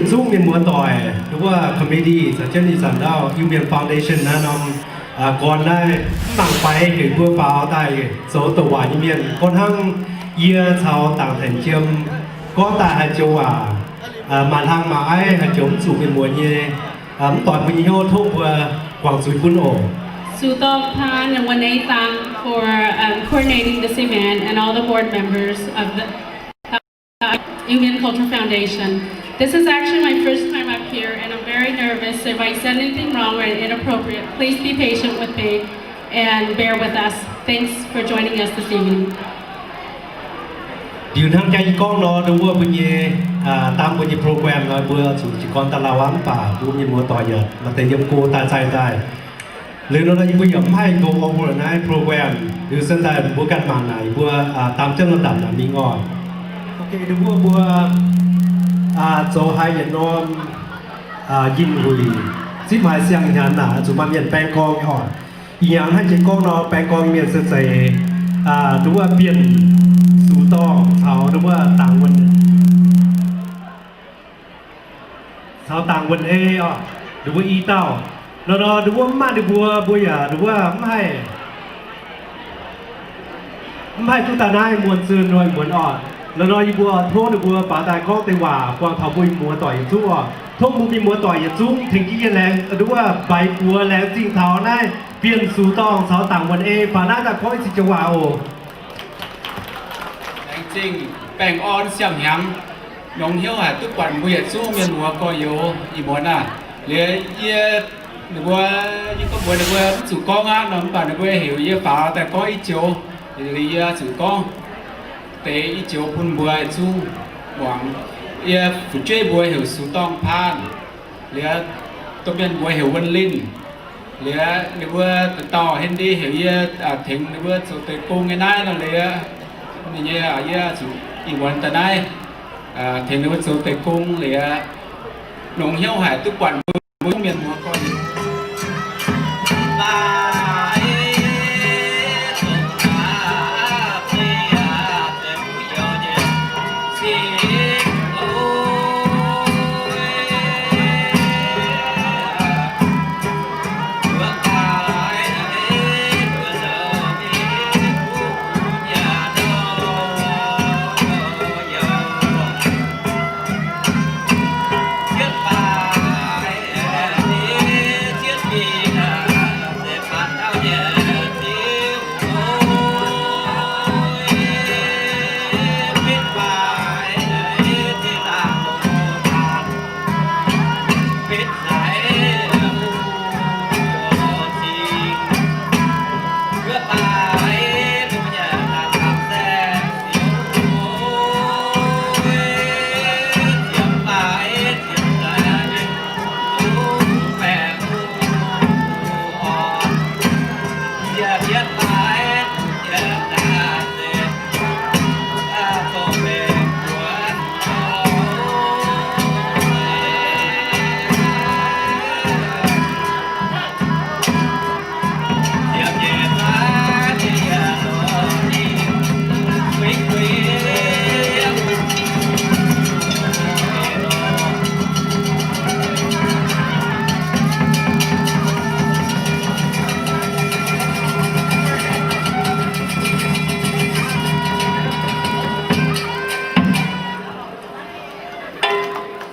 zungv mienh muoz-doic, nduov committee caux jienv ih zanc ndau Iu-Mienh Foundation naaiv norm gorn naaiv mv mangc faix heuc mbuo faaux daaih zoux douc waac nyei mienh, gorngv hnangv yie caux Dangc Haenx Jiem gorngv daaih haaix joux waac maaih hlang maaih aiv, haaix joux mv zuqc mienh muoz nyei, mv doix mbuo nyei hnyouv, tov mbuo guangc zuiz bun oc. Sutong Paan and Wen-Ei Thang for um, coordinating this event and all the board members of the Iu Mien Cultural Foundation. This is actually my first time up here, and I'm very nervous. If I said anything wrong or inappropriate, please be patient with me and bear with us. Thanks for joining us this evening. Liuz hnangv jaax yie gorngv nor, nduov mbuo nyei, dangh mbuo nyei program nor, mbuo zuqc jiez gorn daaih lauh aqv, mv baac mbuo mienh muoz-doic yaac maaih deix yiem go daaih zaih daaih. Liuz nor, yie mbuo yaac mv haih go over naaiv program. Liuz se daaih mbuo ganh mangc naaic, yie mbuo dangh jienv nor ndamc naaic mingh oc. Nduov mbuo, mbuo zoux haiz yietc norm njien-huic zipv haiz siang-hnyangx naaic zuqc maaih mienh baeng gorng nyei oc. Ih hnyangx hnangv jiex gorngv nor, baeng gorng mienh se zeiz nduov Bienh Sux Dorngh caux nduov Dangc Wen caux Dangc Wen Ei oc, ninh mbuo i dauh. Nor nor ninh mbuo mv maaih ninh mbuo, mbuo yaac ninh mbuo mv haih, mv haih duqv daaih naaiv muonz zunv muonz oc. Nor nor yie mbuo tov ninh mbuo faaux daaih gorngv deix waac buangh taux mbuo muoz-doic yietc zungv oc. Tov mbuo mienh muoz-doic yietc zungv tengx jienv yie laengz nduov baix buoz laengz zingh taux naaiv Bienh Sux Dorngh caux Dangc Wen Ei faaux naaiv daaih gorngv i ziex joux waac oc. Laengz zingh baengh orn siang-hnyangx, longx hnyouv haic duqv buatc mbuo yietc zungv mienh muoz gorx-youz ih muonz aah. Liuz yie, ninh mbuo, yie gorngv mbuox ninh mbuo mv zuqc gorngv aqv nor, mv baac ninh mbuo heuc yie faaux daaih gorngv i joux, liuz yie zuqc gorngv deix i joux bun mbuo yietc zungv muangx. Yie fu'jueiv mbuo heuc Sux Dorngh Paan, liuz domh mienh mbuo heuc Wen Linh. Liuz ninh mbuo dauh dauh Henry heuc yie tengx ninh mbuo zoux deix gong nyei naaiv nor, liuz ninh nyei yie zuqc ih muonz daaih naaiv tengx ninh mbuo zoux deix gong liuz, longx hnyouv haic duqv buatc mbuo mienh muoz gorx-youz.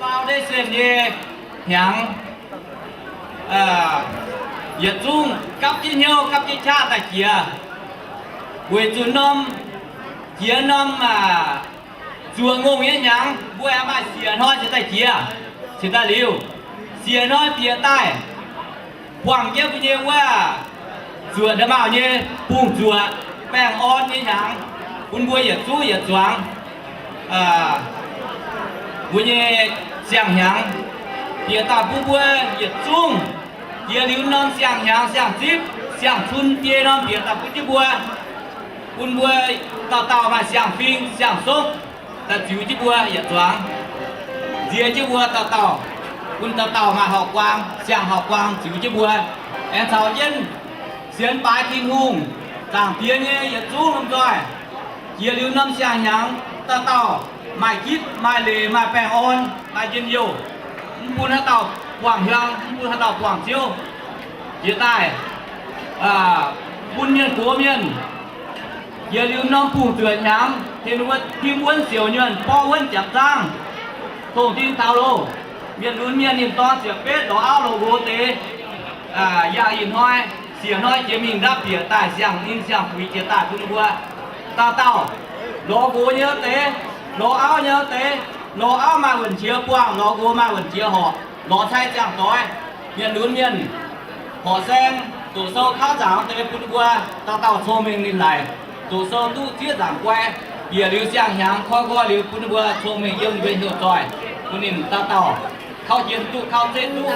Foundation nyei hnyangx, yietc zungv gapv jienv hnyouv gapv jienv qaqv daaih jiex, weic zuqc norm jiex norm zuoqc ngongh nyei hnyangx, mbuo aengx maaih siec hnoi cingx daaih jiex, cingx daaih liuz, siec hnoi bieqc daaih, buangh jienv mbuo nyei wuov zuoqc nda'maauh nyei bungx zuoqc baengh orn nyei hnyangx, bun mbuo yietc zungv yietc zuangx mbuo nyei siang-hnyangx bieqc daaih bun mbuo yietc zungv jiex liuz norm siang-hnyangx siang-zipv siang-cun biei norm bieqc daaih bun jienv mbuo, bun mbuo dauh dauh maaih siang-fing siang-sopv daaih ziux jienv mbuo yietc zuangx, nziex jienv mbuo dauh dauh, bun dauh dauh maaih horqc guang siang-horqc guang ziux jienv mbuo, aengx caux jienv sienx baaix Tin-Hungh, Zaangc Diex nyei yietc zungv lomh nzoih, jiex liuz norm siang-hnyangx dauh dauh maaih gitv maaih leiz maaih baengh orn maaih njien-youh. Mv bun haaix dauh buangh hiuang, mv bun haaix dauh buangh ziouv. Jiex daaih bun mienh gox mienh jiex liuz norm bungh zuoqc hnyangx, tengx ninh mbuo tim wuonv siouc nyuonh, borqv wuonv jangx zaangv, dongh dinh taux loh. Mienh lunx mienh ninh dorng ziepc betv lorz auv lorz nqox deix. Yaac ih hnoi, siec hnoi jiex mingh ndapv bieqc daaih siang-ninh siang-puix jiex daaih bun ninh mbuo dauh dauh lorz nqox nyei deix, lorz auv nyei deix. Lorz auv maaih wuonh qiex buangh, lorz nqox maaih wuonh qiex horpc, lorz cai ziangh doix. Mienh lunx mienh horpc saeng, doqc sou kauv nzaangc deix bun ninh mbuo dauh dauh cong-mengh ninh laic. Doqc sou duqv zieqv nzaangc guai, bieqc liuz siang-hnyangx koi nqoi liuz bun ninh mbuo cong-mengh yiem ninh mbuo hnyouv zoih, bun ninh dauh dauh kauv jien duqv, kauv zeiv duqv.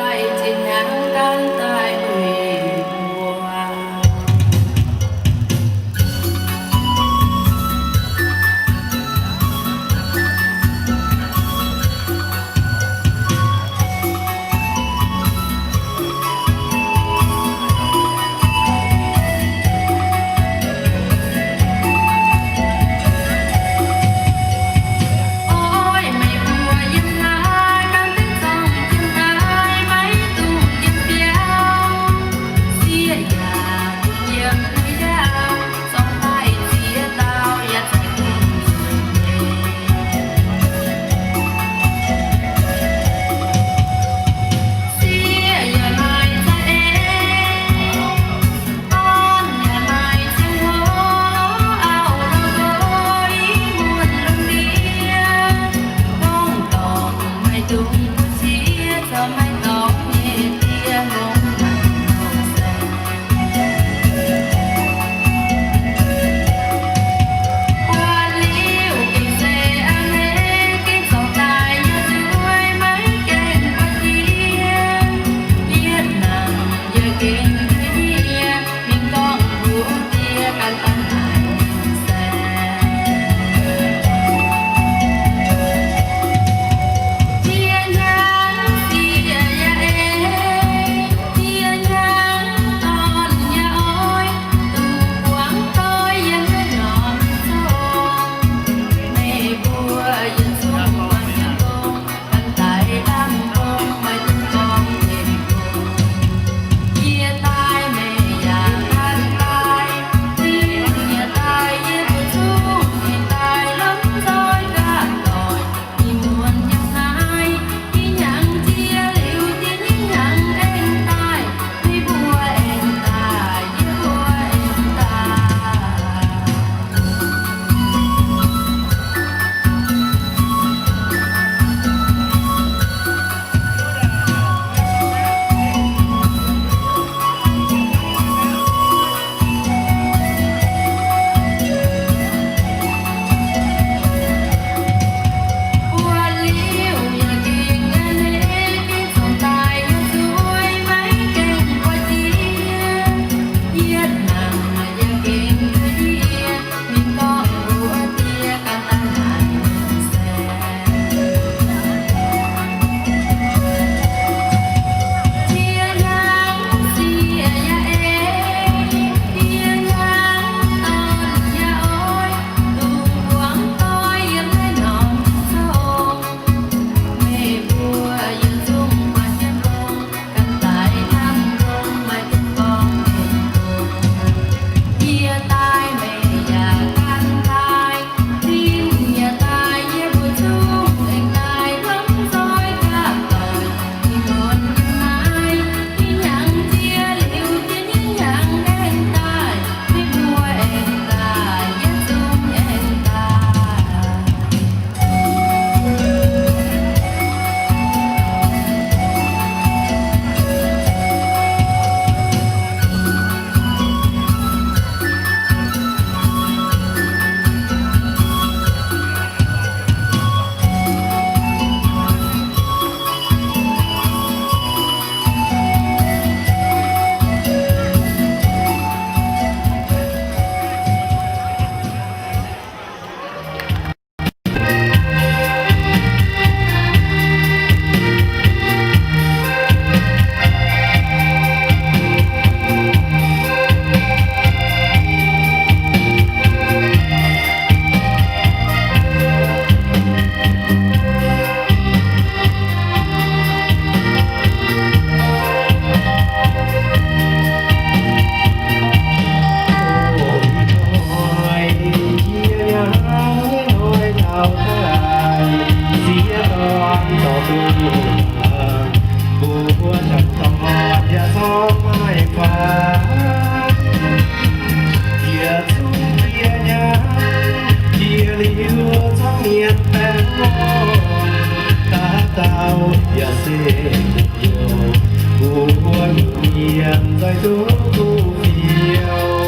mienh nzoih duqv kuv fiou.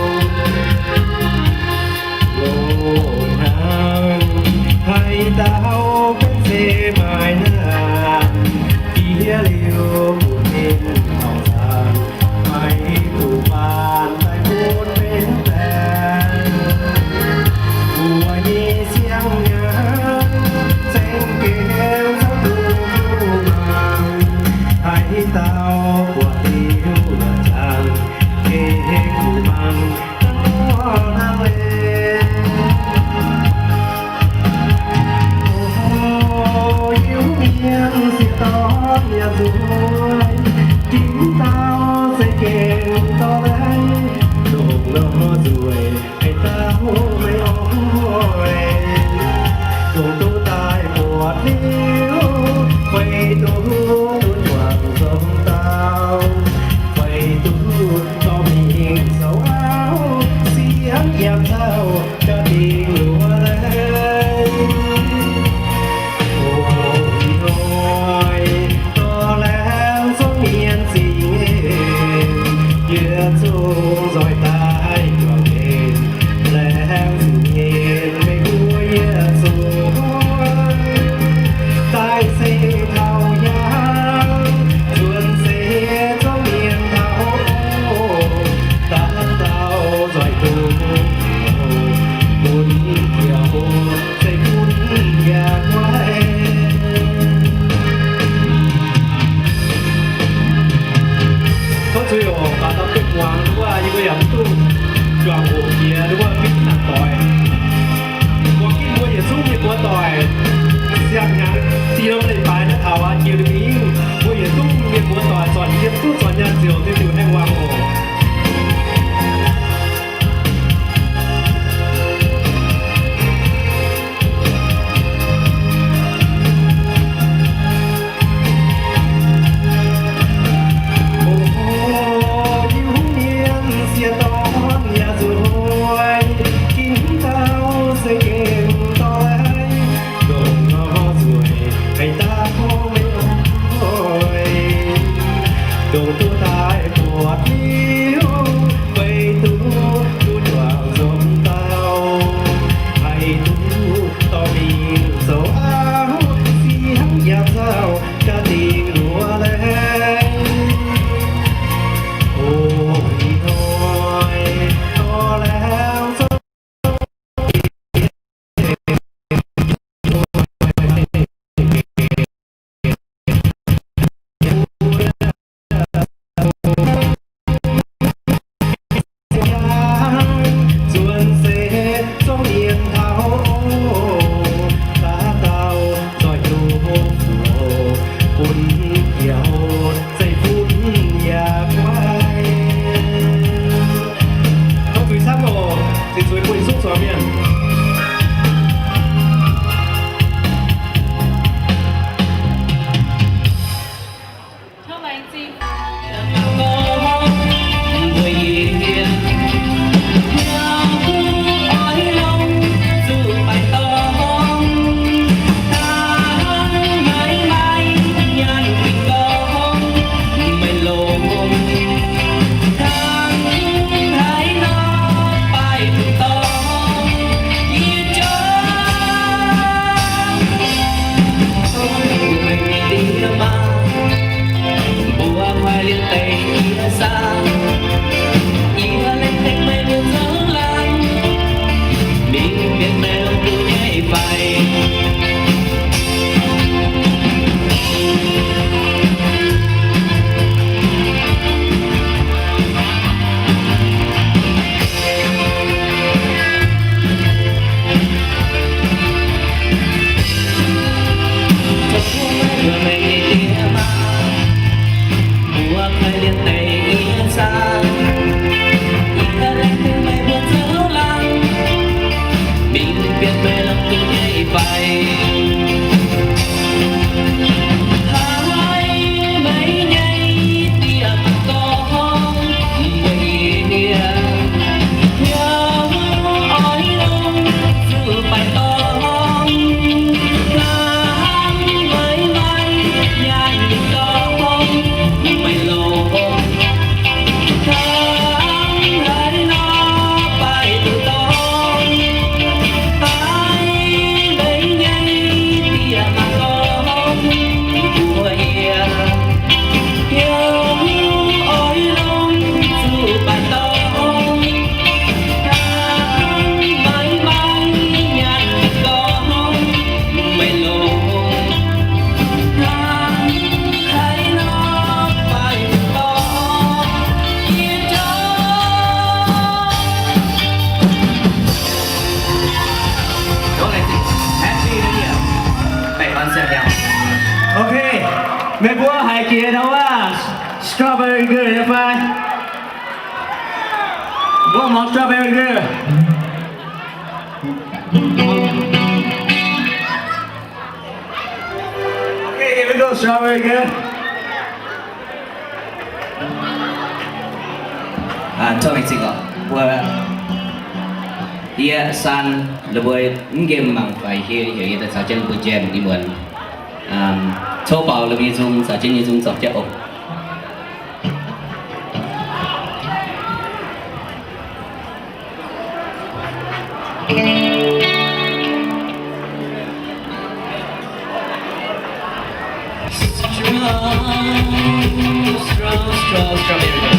Loz-hnangv haaix dauh benx se maaih naanh, diev liuz bun ninh taux zaangc, maiv duqv baan daaih bun benx baengc. Mbuo nyei siang-hnyangx zengc gengh zoux duqv kuv mangc, haaix dauh buatc liuz zaangc, gengh kuv mangc hnangv nor hnangv leiz. O, hiuv mienh sieqv dorn yaac nzueic, ginv dauh se gengh dorh laiv, ndongc nor nzueic haaix dauh maiv oix. Dongh duqv daaih buatc liuz, fai duqv duqv juangc nzong dauh, fai duqv dorh mingh zoux auv, siemv yaac nzauh jaa-dingh luoqc leiz. O, ih hnoi dorh laengz zungv mienh zingh, yie zungv nzoih daaih juangc mienh, laengz zingh mienh meih mbuo yie zuqc daaih se taux hnyangx, nzuonx se zungv mienh taux, dauh dauh nzoih duqv bun biaux. Zeiv gunv yaac guaiv. Tov zuiz oc, baac dau duqv muangx wuov, yie mbuo yaac mv duqv juangc hoqc jiex wuov mingh naaic doic. Mbuo ginv mbuo yietc zungv mienh mbuo doic, siang-hnyangx diex leiz-baaix naaiv taux aqv, jiex liuz mingh, mbuo yietc zungv mienh mbuo doic zornc yiem duqv zornc nyaanh ziouc duqv diuc haengh wangc oc. O, hiuv mienh sieqv dorn yaac nzueic, ginv dauh se gengh dorh laiv, ndongc nor nzueic haaix dauh maiv oix. Dongh duqv daaih buatc liuz, fai duqv duqv juangc nzong dauh, haih duqv dorh mingh zoux auv, siemv yaac nzauh jaa-dingh luoqc leiz. O, ih hnoi dorh laengz zungv Tov zuiz camv oc, zuiz zuiz bun yietc zungv zuangx mienh. Strawberry girl, yeah, fai? One more strawberry girl. Okay, here we go, strawberry girl. Aa, tov mingh cing gorqv. Mbuo yie saan la'buo mv nqemh mangc faix hieh heuc yie daaih caux jienv mbuo jam ih muonz. Cou baaux la'buo nyei nzung caux jienv nyei nzung zorpc jienv oc. Strong, strong, strong, strong.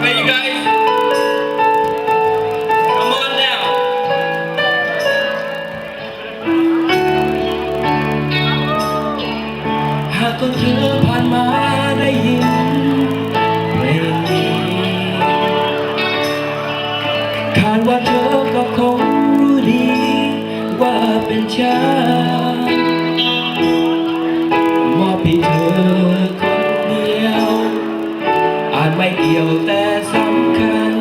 Hey, you guys. Come on down. Hak có thứ ผ่านมา ได้ยินเพลงนี้ คาดว่าเธอก็คงรู้ดีว่าเป็นฉัน มอบให้เธอคนเดียว อาจไม่เกี่ยวแต่สำคัญ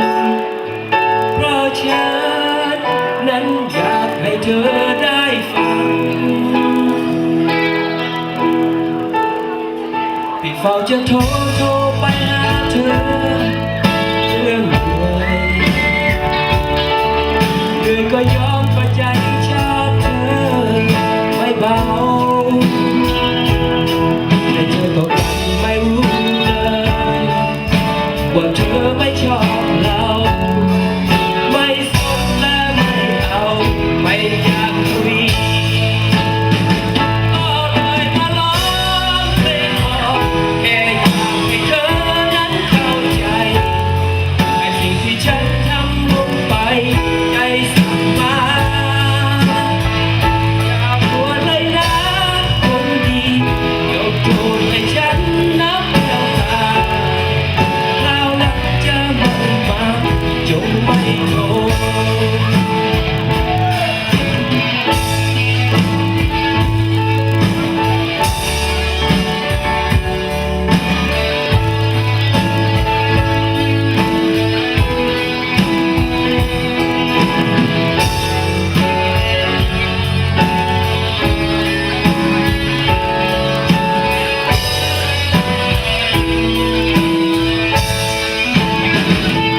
เพราะฉันนั้นอยากให้เธอได้ฟัง พี่เฝ้าจะโทร โทรไปหาเธอเรื่องเหนื่อย เหนื่อยก็ยอม ก็ใจชอบเธอไม่เบา แต่เธอก็กลับไม่รู้เลย ว่าเธอไม่ชอบเรา ไม่สนและไม่เอา ไม่อยากคุย ก็เลยมาร้องเพลงบอก แค่อยากให้เธอนั้นเข้าใจ ในสิ่งที่ฉันทำลงไป ใจสั่งมา อย่าโกรธเลยนะคนดี ยกโทษให้ฉันนับแก้วตา คราวหลังจะไม่มา จงไม่โทษ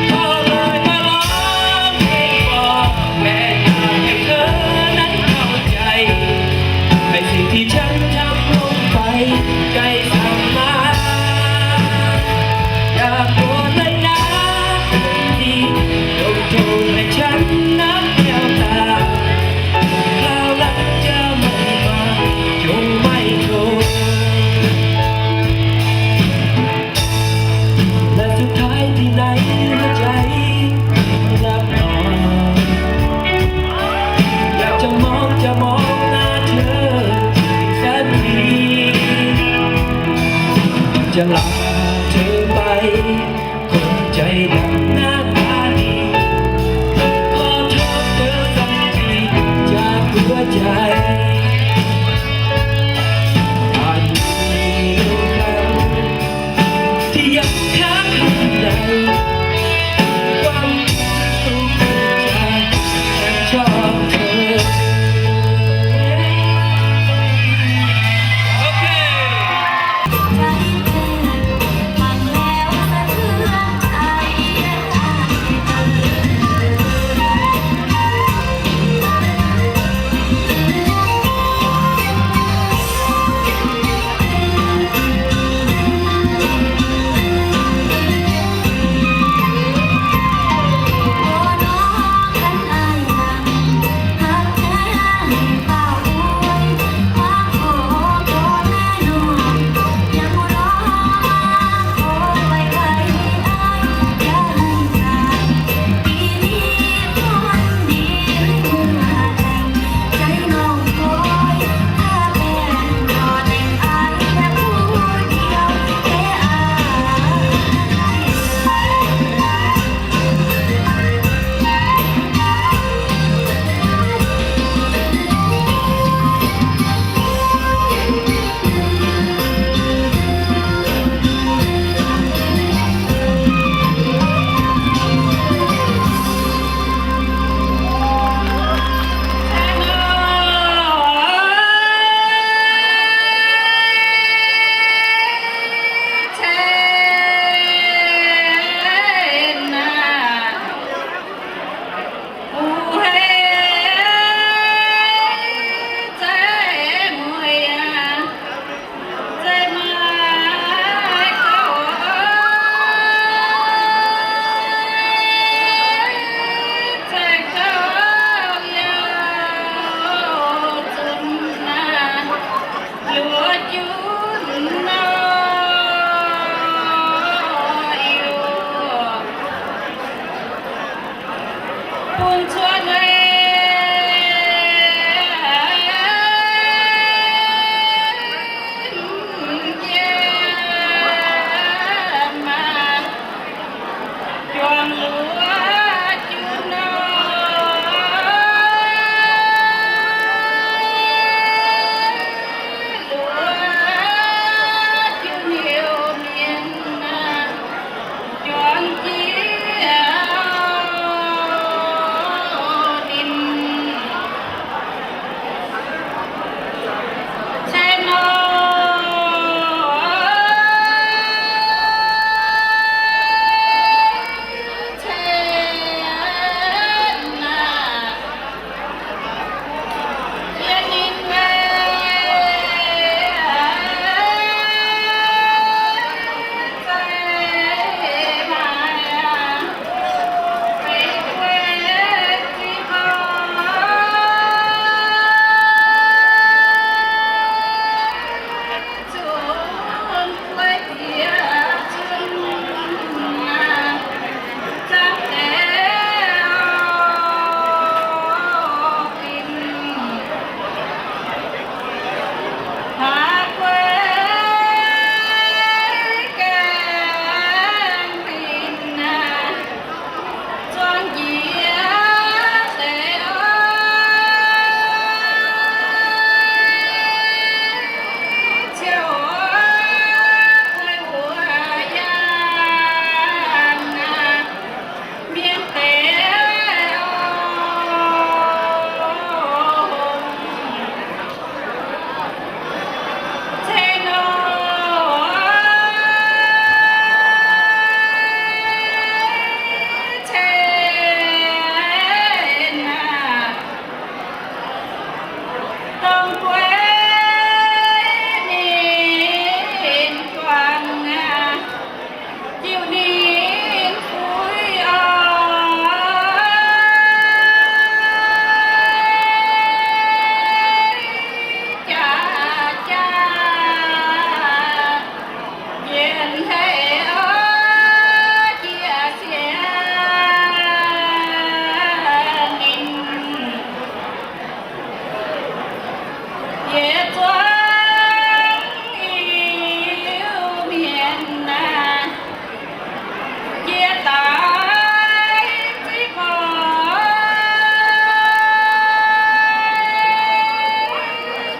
พ่อเลยมาร้องเพลงบอกแม่ อยากให้เธอนั้นเข้าใจ ในสิ่งที่ฉันทำลงไป ใจสั่งมา อย่าโกรธเลยนะคนดี ยกโทษให้ฉันนับแก้วตา คราวหลังจะไม่มา จงไม่โทษ และสุดท้ายที่ในหัวใจรับรอง อยากจะมอง จะมองหน้าเธอสักที จะลาเธอไป คนใจดำหน้าตาดี Bun cuotv nui, juangc luoqc jun nor, luoqc jun heuc mienh juangc jiex ninh. Cen nor, cen naaic, yie ninh weic zeiv maaiz, weic guei ziqc gorx. Dongh guei ninh juangc aqv, diuh ninh fuix oix jaax jaax, yietc hleix oix jiex sienx ninh. Yietc zuangx Iu-Mienh naaic, jiex daaih ziqv gorx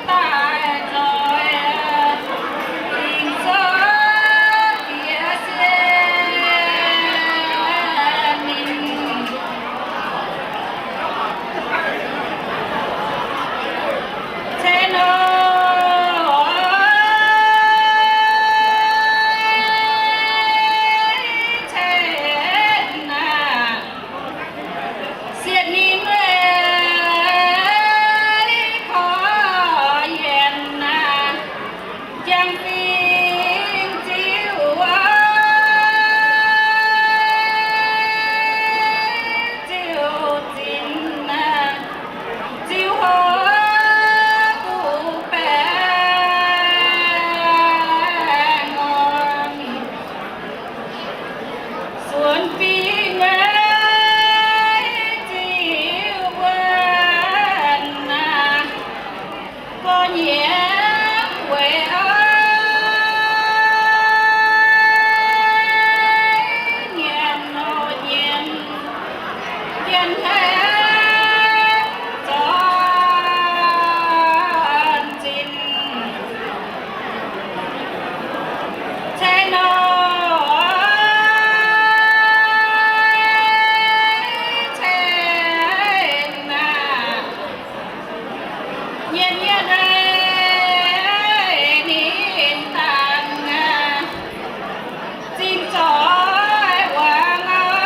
daaih zoih, dingc zorqv bieqc sienx ninh. Cen nor, cen naaic, sienx ninh weic korv yienx naaic, jangx fingx ziuh, ziuh zinx, ziuh hlo duqv baengh orn. Suonx fingx ziuh wuonh, gorx-nyiemv weic oix nyienz nor nyienz, yiem haaix zornc zinh. Cen nor, cen naaic, nyienz nyienz naaic ninh dangx aqv. Zinh zoih wangc aqv,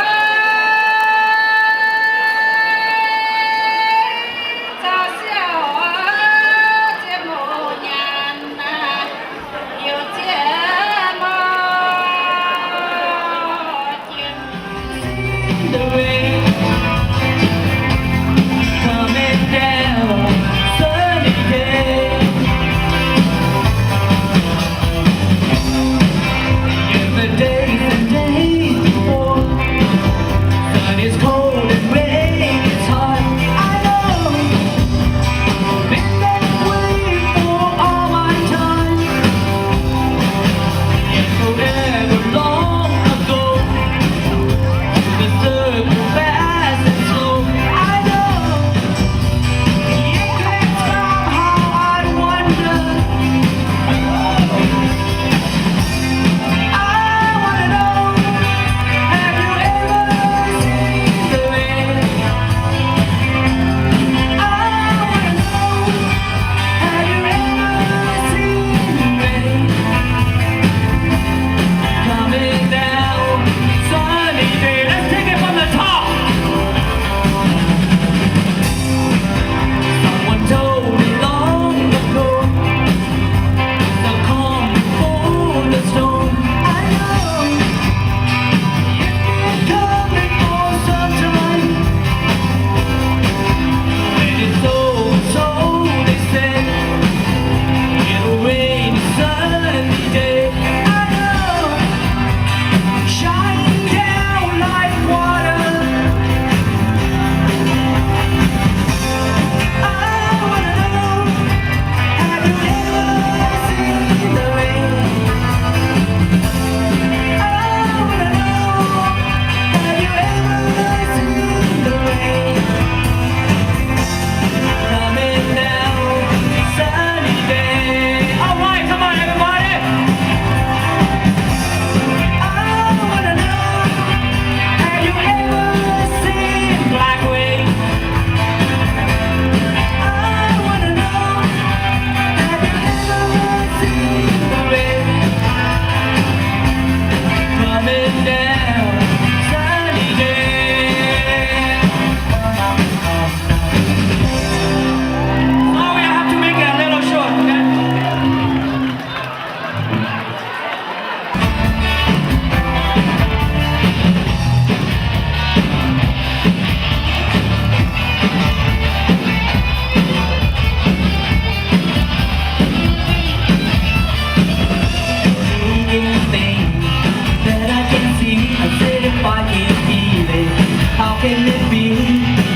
Can it be?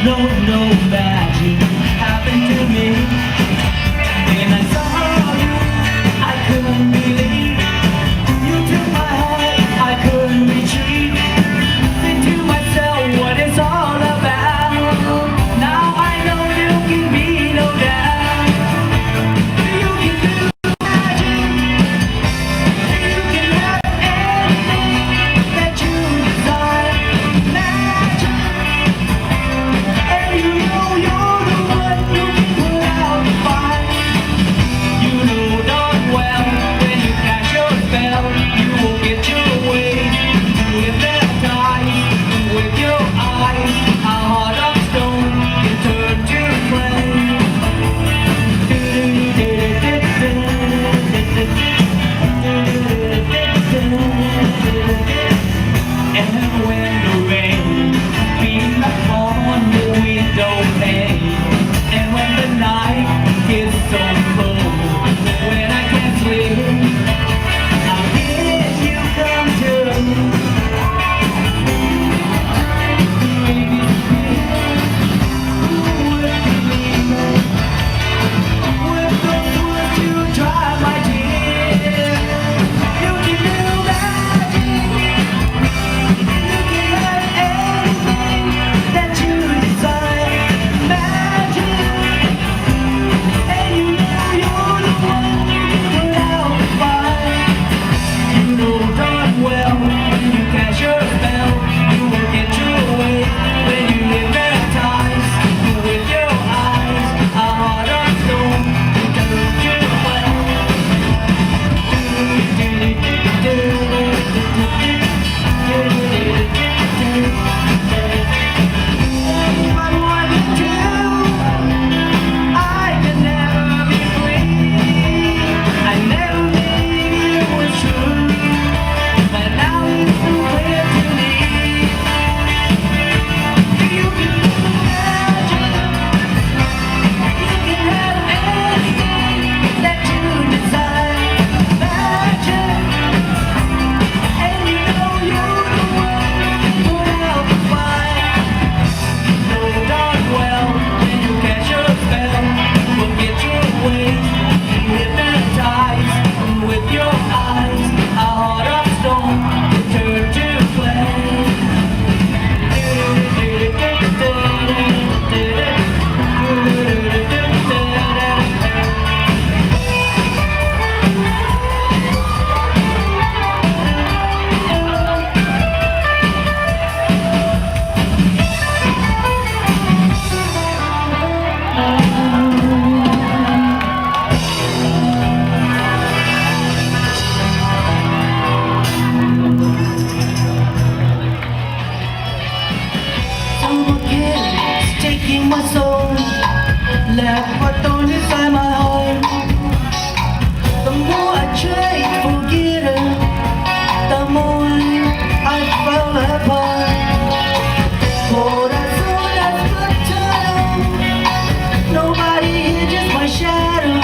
No, no magic happened to me. When I saw you, I couldn't believe. You took my heart, I couldn't retrieve. Think to myself, what it's all about. Now I know you can be no doubt. You can do magic. You can have anything that you desire. Magic. And you know you're the one who can put out the fire. You know darn well when you cast your spell, you will get your way. You hypnotize with your eyes, a heart of stone can turn to clay. And when the rain beat upon the window pane, and when the night gets so cold, when I can't sleep, I'll get you come to me. Baby, who would believe it? With those words you dry my tears. You can do magic. You can have anything that you desire. Magic. And you know you're the one who can put out the fire. You know darn well when you cast your spell, you will get your way. When you hypnotize with your eyes, a heart of stone will turn to clay. Taking my soul, left my thorn inside my heart. The more I tried to forget her, the more I fell apart. Corazón explotado. Nobody here, just my shadow.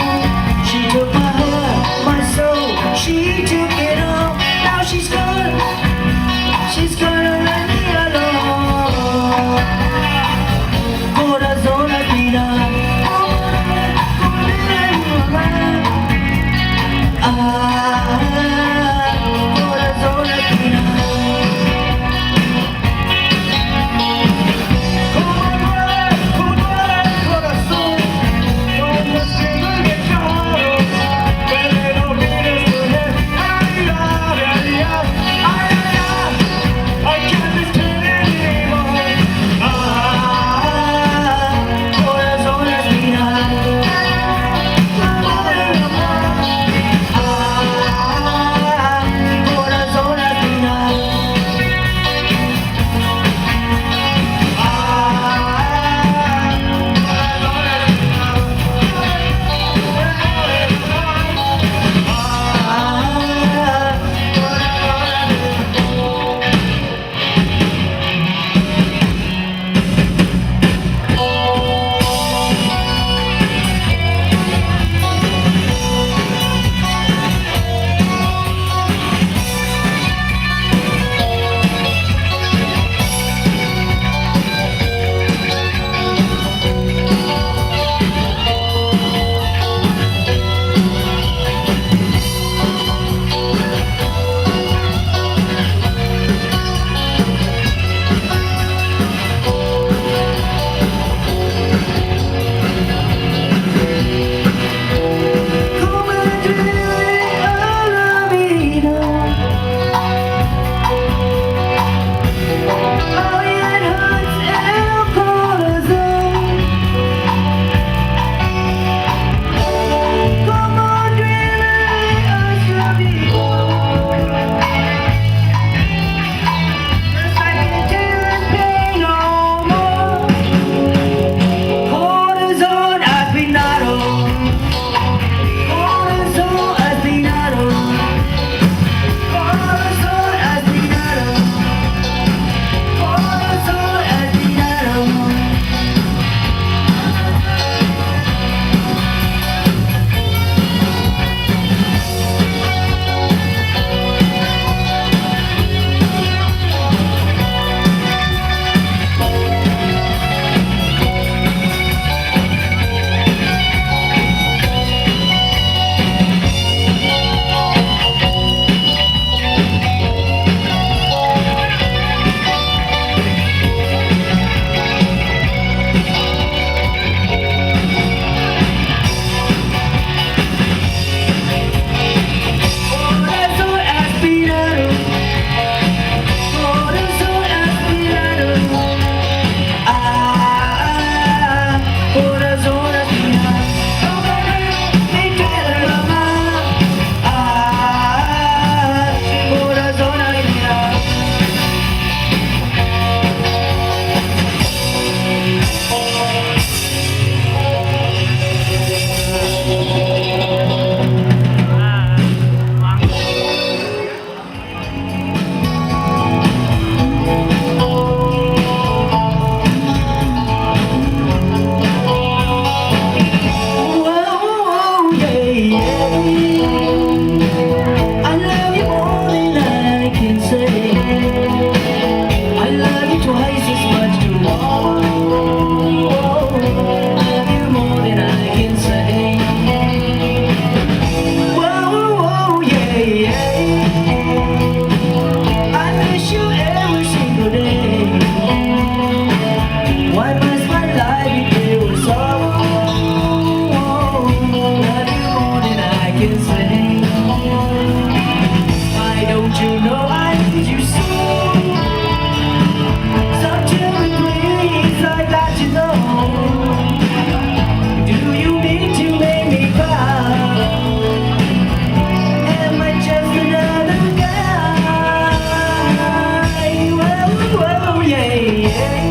She took my heart, my soul. She took it all. Now she's gone. She's gonna let me alone. Corazón olvidado. Why must my life be filled with sorrow? Every morning I can sing. Why don't you know I need you so? So tell me please, I got to know. Do you mean to make me cry? Am I just another guy? Whoa, whoa, yeah, yeah.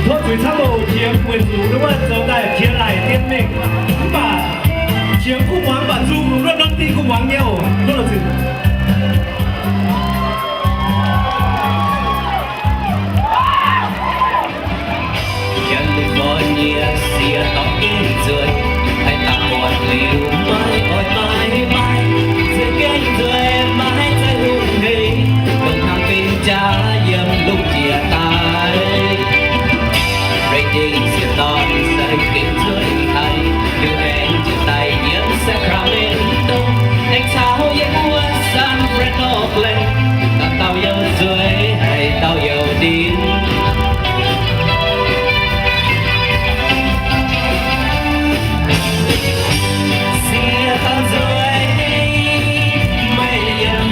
Tov zuiz camv oc. Qiemx weic zuqc wuov zoux daaih qiex laic dien mengh, mv baac qiemx kuv muangx, mv baac nzung wuov norm dingh kuv muangx nyei oc. Tov zuiz. California sieqv dorngx gengh nzueic, haih daaih buatc liuz maiv oix maiv maaih. Nzueic gengh nzueic, maiv zeiz hungh hec, dongh hnangv benx jaax yiem lungh jiex daaih. Rating sieqv dorn se gengh nzueic haic, liuz aengx jiex daaih yiem Sacramento, aengx caux yie wuov San Fernando Glen, dauh dauh youh nzueic, haiz dauh youh ndin. Sieqv dorn nzueic, meih yiem